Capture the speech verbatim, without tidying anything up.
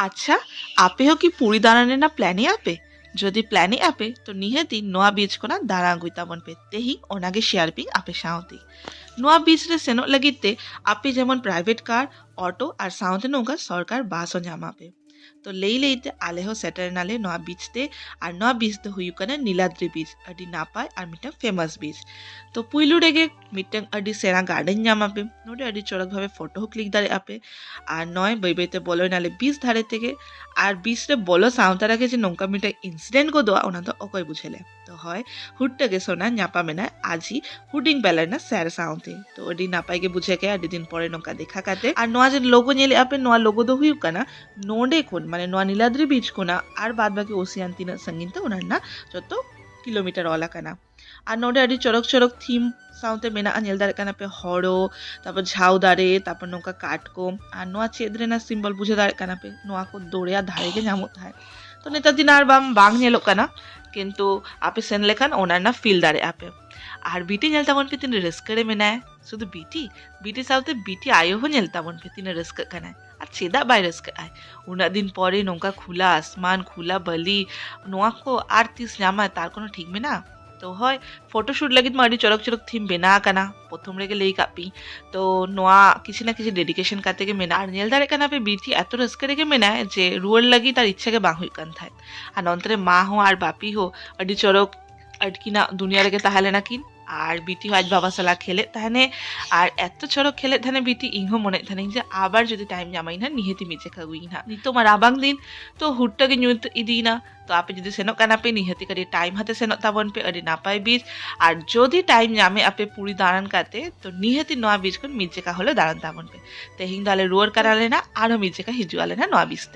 ᱟᱪᱪᱷᱟ, ᱟᱯᱮ ᱦᱚᱸ ᱠᱤ ᱯᱩᱨᱤ ᱫᱟᱬᱟᱱ ᱨᱮᱱᱟᱜ ᱯᱞᱟᱱ ᱮᱫ ᱟᱯᱮ? ᱡᱩᱫᱤ ᱯᱞᱟᱱ ᱮᱫ ᱟᱯᱮ, ᱛᱚ ᱱᱤᱦᱟᱹᱛᱤ ᱱᱚᱣᱟ ᱵᱤᱪ ᱠᱷᱚᱱᱟᱜ ᱫᱟᱬᱟ ᱟᱹᱜᱩᱭ ᱛᱟᱵᱚᱱ ᱯᱮ᱾ ᱛᱮᱦᱮᱧ ᱚᱱᱟᱜᱮ ᱥᱮᱭᱟᱨ ᱯᱤᱧ ᱟᱯᱮ ᱥᱟᱶᱛᱮ᱾ ᱱᱚᱣᱟ ᱵᱤᱪ ᱨᱮ ᱥᱮᱱᱚᱜ ᱞᱟᱹᱜᱤᱫ ᱛᱮ ᱟᱯᱮ ᱡᱮᱢᱚᱱ ᱯᱨᱟᱭᱵᱷᱮᱴ ᱠᱟᱨ, ᱚᱴᱳ ᱟᱨ ᱥᱟᱶᱛᱮ ᱱᱚᱝᱠᱟ ᱥᱚᱨᱠᱟᱨ ᱵᱟᱥ ᱦᱚᱸ ᱧᱟᱢ ᱟᱯᱮ᱾ ᱛᱚ ᱞᱟᱹᱭ ᱞᱟᱹᱭ ᱛᱮ ᱟᱞᱮ ᱦᱚᱸ ᱥᱮᱴᱮᱨ ᱮᱱᱟᱞᱮ ᱱᱚᱣᱟ ᱵᱤᱪ ᱛᱮ᱾ ᱟᱨ ᱱᱚᱣᱟ ᱵᱤᱪ ᱫᱚ ᱦᱩᱭᱩᱜ ᱠᱟᱱᱟ ᱱᱤᱞᱟᱫᱽᱨᱤ ᱵᱤᱪ, ᱟᱹᱰᱤ ᱱᱟᱯᱟᱭ ᱟᱨ ᱢᱤᱫᱴᱟᱝ ᱯᱷᱮᱢᱟᱥ ᱵᱤᱪ᱾ ᱛᱚ ᱯᱩᱭᱞᱩ ᱨᱮᱜᱮ ᱢᱤᱫᱴᱟᱝ ᱟᱹᱰᱤ ᱥᱮᱬᱟ ᱜᱟᱨᱰᱮᱱ ᱧᱟᱢ ᱟᱯᱮ, ᱱᱚᱰᱮ ᱟᱹᱰᱤ ᱪᱚᱨᱚᱠ ᱵᱷᱟᱵᱮ ᱯᱷᱳᱴᱳ ᱦᱚᱸ ᱠᱞᱤᱠ ᱫᱟᱲᱮᱭᱟᱜᱼᱟ ᱯᱮ᱾ ᱟᱨ ᱱᱚᱜᱼᱚᱭ ᱵᱟᱹᱭ ᱵᱟᱹᱭ ᱛᱮ ᱵᱚᱞᱚᱭ ᱱᱟᱞᱮ ᱵᱤᱪ ᱫᱷᱟᱨᱮ ᱛᱮᱜᱮ᱾ ᱟᱨ ᱵᱤᱪ ᱨᱮ ᱵᱚᱞᱚ ᱥᱟᱶ ᱛᱚᱨᱟ ᱜᱮ ᱡᱮ ᱱᱚᱝᱠᱟ ᱢᱤᱫᱴᱟᱝ ᱤᱱᱥᱤᱰᱮᱱᱴ ᱜᱚᱫᱚᱜᱼᱟ, ᱚᱱᱟ ᱫᱚ ᱚᱠᱚᱭ ᱵᱩᱡᱷᱟᱹᱣ ᱞᱮ? ᱛᱚ ᱦᱳᱭ, ᱦᱩᱴ ᱜᱮ ᱥᱳᱱᱟ ᱧᱟᱯᱟᱢ ᱮᱱᱟᱭ ᱟᱡᱤ ᱦᱩᱰᱤᱧ ᱵᱮᱞᱟ ᱨᱮᱱᱟᱜ ᱥᱮᱨ ᱥᱟᱶᱛᱮ᱾ ᱛᱚ ᱟᱹᱰᱤ ᱱᱟᱯᱟᱭ ᱜᱮ ᱵᱩᱡᱷᱟᱹᱣ ᱠᱮᱜᱼᱟ ᱟᱹᱰᱤ ᱫᱤᱱ ᱯᱚᱨᱮ ᱱᱚᱝᱠᱟ ᱫᱮᱠᱷᱟ ᱠᱟᱛᱮ᱾ ᱟᱨ ᱱᱚᱣᱟ ᱡᱮ ᱞᱳᱜᱳ ᱧᱮᱞᱮᱜᱼᱟ ᱯᱮ, ᱱᱚᱣᱟ ᱞᱳᱜᱳ ᱫᱚ ᱦᱩᱭᱩᱜ ᱠᱟᱱᱟ ᱱᱚᱰᱮ ᱠᱷᱚᱱ, ᱢᱟᱱᱮ ᱱᱚᱣᱟ ᱱᱤᱞᱟᱫᱽᱨᱤ ᱵᱤᱪ ᱠᱷᱚᱱᱟᱜ ᱟᱨ ᱵᱟᱫ ᱵᱟᱹᱠᱤ ᱳᱥᱤᱭᱟᱱ ᱛᱤᱱᱟᱹᱜ ᱥᱟᱺᱜᱤᱧ ᱛᱮ ᱚᱱᱟ ᱨᱮᱱᱟᱜ ᱡᱚᱛᱚ ᱠᱤᱞᱳᱢᱤᱴᱟᱨ ᱚᱞ ᱟᱠᱟᱱᱟ᱾ ᱟᱨ ᱱᱚᱰᱮ ᱟᱹᱰᱤ ᱪᱚᱨᱚᱠ ᱪᱚᱨᱚᱠ ᱛᱷᱤᱢ ᱥᱟᱶᱛᱮ ᱢᱮᱱᱟᱜᱼᱟ, ᱧᱮᱞ ᱫᱟᱲᱮᱭᱟᱜ ᱠᱟᱱᱟ ᱯᱮ ᱦᱳᱲᱳ, ᱛᱟᱨᱯᱚᱨ ᱡᱷᱟᱣ ᱫᱟᱨᱮ, ᱛᱟᱨᱯᱚᱨ ᱱᱚᱝᱠᱟ ᱠᱟᱴᱠᱚᱢ, ᱟᱨ ᱱᱚᱣᱟ ᱪᱮᱫ ᱨᱮᱱᱟᱜ ᱥᱤᱢᱵᱚᱞ ᱵᱩᱡᱷᱟᱹᱣ ᱫᱟᱲᱮᱭᱟᱜ ᱠᱟᱱᱟ ᱯᱮ? ᱱᱚᱣᱟ ᱠᱚ ᱫᱚᱨᱭᱟ ᱫᱷᱟᱨᱮ ᱜᱮ ᱧᱟᱢᱚᱜ ᱛᱟᱦᱮᱸᱫ᱾ ᱛᱚ ᱱᱮᱛᱟᱨ ᱫᱤᱱ ᱟᱨ ᱵᱟᱝ, ᱵᱟᱝ ᱧᱮᱞᱚᱜ ᱠᱟᱱᱟ, ᱠᱤᱱᱛᱩ ᱟᱯᱮ ᱥᱮᱱ ᱞᱮᱠᱷᱟᱱ ᱚᱱᱟ ᱨᱮᱱᱟᱜ ᱯᱷᱤᱞ ᱫᱟᱲᱮᱭᱟᱜᱼᱟ ᱯᱮ᱾ ᱟᱨ ᱵᱤᱴᱤ ᱧᱮᱞ ᱛᱟᱵᱚᱱ ᱯᱮ ᱛᱤᱱᱟᱹᱜ ᱨᱟᱹᱥᱠᱟᱹ ᱨᱮ ᱢᱮᱱᱟᱭᱟ᱾ ᱥᱩᱫᱷᱩ ᱵᱤᱴᱤ, ᱵᱤᱴᱤ ᱥᱟᱶᱛᱮ ᱵᱤᱴᱤ ᱟᱭᱳ ᱦᱚᱸ ᱧᱮᱞ ᱛᱟᱵᱚᱱ ᱯᱮ ᱛᱤᱱᱟᱹᱜ ᱨᱟᱹᱥᱠᱟᱹᱜ ᱠᱟᱱᱟᱭ᱾ ᱟᱨ ᱪᱮᱫᱟᱜ ᱵᱟᱭ ᱨᱟᱹᱥᱠᱟᱹᱜ ᱟᱭ? ᱩᱱᱟᱹᱜ ᱫᱤᱱ ᱯᱚᱨᱮ ᱱᱚᱝᱠᱟ ᱠᱷᱩᱞᱟ ᱟᱥᱢᱟᱱ, ᱠᱷᱩᱞᱟ ᱵᱟᱹᱞᱤ, ᱱᱚᱣᱟ ᱠᱚ ᱟᱨ ᱛᱤᱥ ᱧᱟᱢᱟᱭ, ᱛᱟᱨ ᱠᱳᱱᱳ ᱴᱷᱤᱠ ᱢᱮᱱᱟᱜᱼᱟ? ᱛᱚ ᱦᱳᱭ, ᱯᱷᱳᱴᱳ ᱥᱩᱴ ᱞᱟᱹᱜᱤᱫ ᱢᱟ ᱟᱹᱰᱤ ᱪᱚᱨᱚᱠ ᱪᱚᱨᱚᱠ ᱛᱷᱤᱢ ᱵᱮᱱᱟᱣ ᱟᱠᱟᱱᱟ, ᱯᱨᱚᱛᱷᱚᱢ ᱨᱮᱜᱮ ᱞᱟᱹᱭ ᱠᱟᱜ ᱯᱤᱧ᱾ ᱛᱚ ᱱᱚᱣᱟ ᱠᱤᱪᱷᱩ ᱱᱟ ᱠᱤᱪᱷᱩ ᱰᱮᱰᱤᱠᱮᱥᱚᱱ ᱠᱟᱛᱮ ᱜᱮ ᱢᱮᱱᱟᱜᱼᱟ᱾ ᱟᱨ ᱧᱮᱞ ᱫᱟᱲᱮᱭᱟᱜ ᱠᱟᱱᱟ ᱯᱮ ᱵᱤᱴᱤ ᱮᱛᱚ ᱨᱟᱹᱥᱠᱟᱹ ᱨᱮᱜᱮ ᱢᱮᱱᱟᱭ ᱡᱮ ᱨᱩᱣᱟᱹᱲ ᱞᱟᱹᱜᱤᱫ ᱟᱨ ᱤᱪᱪᱷᱟ ᱜᱮ ᱵᱟᱝ ᱦᱩᱭᱩᱜ ᱠᱟᱱ ᱛᱟᱦᱮᱸᱫ᱾ ᱟᱨ ᱱᱚᱱᱛᱮ ᱨᱮ ᱢᱟ ᱦᱚᱸ ᱟᱨ ᱵᱟᱯᱤ ᱦᱚᱸ ᱟᱹᱰᱤ ᱪᱚᱨᱚᱠ ᱟᱹᱰᱠᱤᱱᱟᱜ ᱫᱩᱱᱤᱭᱟᱹ ᱨᱮᱜᱮ ᱛᱟᱦᱮᱸ ᱞᱮᱱᱟ ᱠᱤᱱ᱾ ᱟᱨ ᱵᱤᱴᱤ ᱦᱚᱸ ᱟᱡ ᱵᱟᱵᱟ ᱥᱟᱞᱟᱜ ᱠᱷᱮᱞᱮᱫ ᱛᱟᱦᱮᱱᱮ, ᱟᱨ ᱮᱛᱚ ᱪᱚᱨᱚᱠ ᱠᱷᱮᱞᱮᱫ ᱛᱟᱦᱮᱱᱮ ᱵᱤᱴᱤ, ᱤᱧ ᱦᱚᱸ ᱢᱚᱱᱮᱭᱮᱫ ᱛᱟᱦᱮᱱᱤᱧ ᱡᱮ ᱟᱵᱟᱨ ᱡᱩᱫᱤ ᱴᱟᱭᱤᱢ ᱧᱟᱢᱟᱹᱧ ᱱᱟᱦᱟᱜ ᱱᱤᱦᱟᱹᱛᱤ ᱢᱤᱫ ᱡᱮᱠᱷᱟ ᱟᱹᱜᱩᱭᱤᱧ ᱱᱟᱦᱟᱜ᱾ ᱱᱤᱛᱚᱜ ᱢᱟ ᱨᱟᱵᱟᱝ ᱫᱤᱱ, ᱛᱚ ᱦᱩᱴ ᱜᱮ ᱧᱩᱛ ᱤᱫᱤᱭᱮᱱᱟ᱾ ᱛᱚ ᱟᱯᱮ ᱡᱩᱫᱤ ᱥᱮᱱᱚᱜ ᱠᱟᱱᱟ ᱯᱮ ᱱᱤᱦᱟᱹᱛᱤ ᱠᱟᱹᱴᱤᱡ ᱴᱟᱭᱤᱢ ᱦᱟᱛᱮ ᱥᱮᱱᱚᱜ ᱛᱟᱵᱚᱱ ᱯᱮ, ᱟᱹᱰᱤ ᱱᱟᱯᱟᱭ ᱵᱤᱪ᱾ ᱟᱨ ᱡᱩᱫᱤ ᱴᱟᱭᱤᱢ ᱧᱟᱢᱮ ᱟᱯᱮ ᱯᱩᱨᱤ ᱫᱟᱬᱟᱱ ᱠᱟᱛᱮ, ᱛᱚ ᱱᱤᱦᱟᱹᱛᱤ ᱱᱚᱣᱟ ᱵᱤᱪ ᱠᱷᱚᱱ ᱢᱤᱫ ᱡᱮᱠᱷᱟ ᱦᱚᱞᱮ ᱫᱟᱬᱟᱱ ᱛᱟᱵᱚᱱ ᱯᱮ᱾ ᱛᱮᱦᱮᱧ ᱫᱚ ᱟᱞᱮ ᱨᱩᱣᱟᱹᱲ ᱠᱟᱱᱟ ᱞᱮ ᱱᱟᱦᱟᱜ, ᱟᱨᱦᱚᱸ ᱢᱤᱫ ᱡᱮᱠᱷᱟ ᱦᱤᱡᱩᱜ ᱟᱞᱮ ᱱᱟᱦᱟᱜ ᱱᱚᱣᱟ ᱵᱤᱪ᱾